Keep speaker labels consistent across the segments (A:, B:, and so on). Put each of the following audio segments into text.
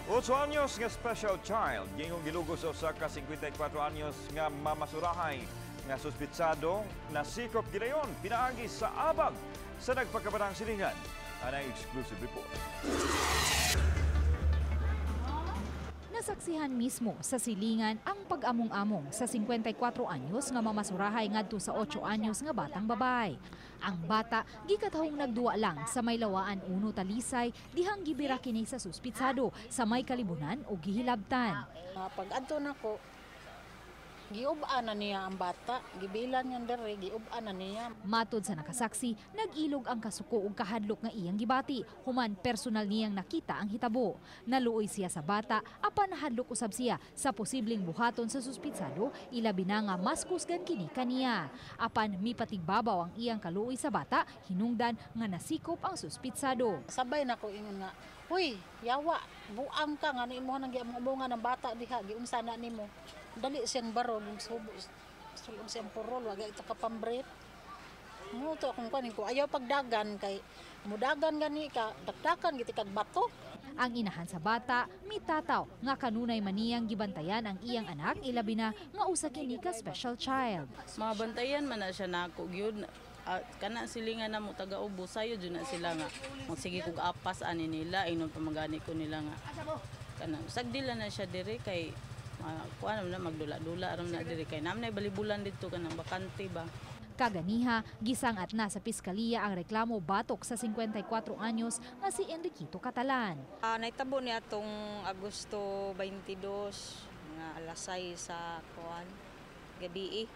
A: 8 anyos nga special child, gingong gilugos sa usa ka 54 anyos nga mamasurahay nga suspitsado, nasikop gidayon pinaagi sa abag sa nagpakabatang silingan. Anang exclusive report.
B: Nasaksihan mismo sa silingan ang pag-among-among sa 54 anyos nga mamasurahay ngadto sa 8 anyos nga batang babae. Ang bata gikatahong nagduwa lang sa may Lawaan 1, Talisay, dihang gibira kini sa suspitsado sa may kalibunan o gihilabtan.
C: Pag adto nako, giub-an na niya ang bata, gibilan niya dere, giub-an na niya.
B: Matod sa nakasaksi, nag-ilog ang kasuko ug kahadlok nga iyang gibati, human personal niyang nakita ang hitabo. Naluoy siya sa bata, apan nahadlok usab siya sa posibleng buhaton sa suspitsado, ilabi na nga mas kusgan kini kaniya. Apan mipatigbabaw ang iyang kaluoy sa bata, hinungdan nga nasikop ang suspitsado.
C: Sabay nako ingon nga, "Uy, yawa, buang ka nga imo nang giamong ng bata diha, giunsa na nimo?" Dali siyang barog, subo, sulong siyang purol, wag ito kapambret. Mo to akong kunin ko, ayaw pagdagan kay mudagan gani ka, dakdakan giti kag bato.
B: Ang inahan sa bata, mitataw nga kanunay maniyang gibantayan ang iyang anak, ilabi na nga usa kini ka special child.
D: Mabantayan man na siya nako gyud. Kana silingan na mo taga-ubo sayo jud na sila nga magsige kog apas ani nila, inon pamagani ko nila nga kana sagdila na siya dire kay kuan na magdula-dula aron na dire kay namnay balibulan didto kanang bakante ba.
B: Kaganiha, gisangat na sa piskalya ang reklamo batok sa 54 anyos nga si Enriquito Catalan.
E: Naitabo niya atong Agosto 22, mga alas 6 sa kuan gabi.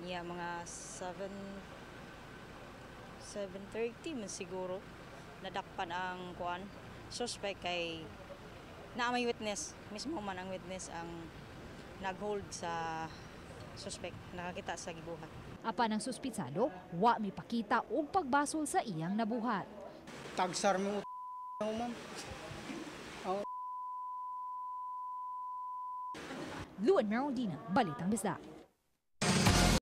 E: Niya mga 7:30 man siguro nadakpan ang kuan suspect kay na may witness mismo man, ang witness ang naghold sa suspect, nakakita sa gibuhat.
B: Apan ang suspitsado, wa mipakita og pagbasol sa iyang nabuhat.
F: Tagsar mo, ma'am. Oh.
B: Luan Meraldina, Balitang Bisdak.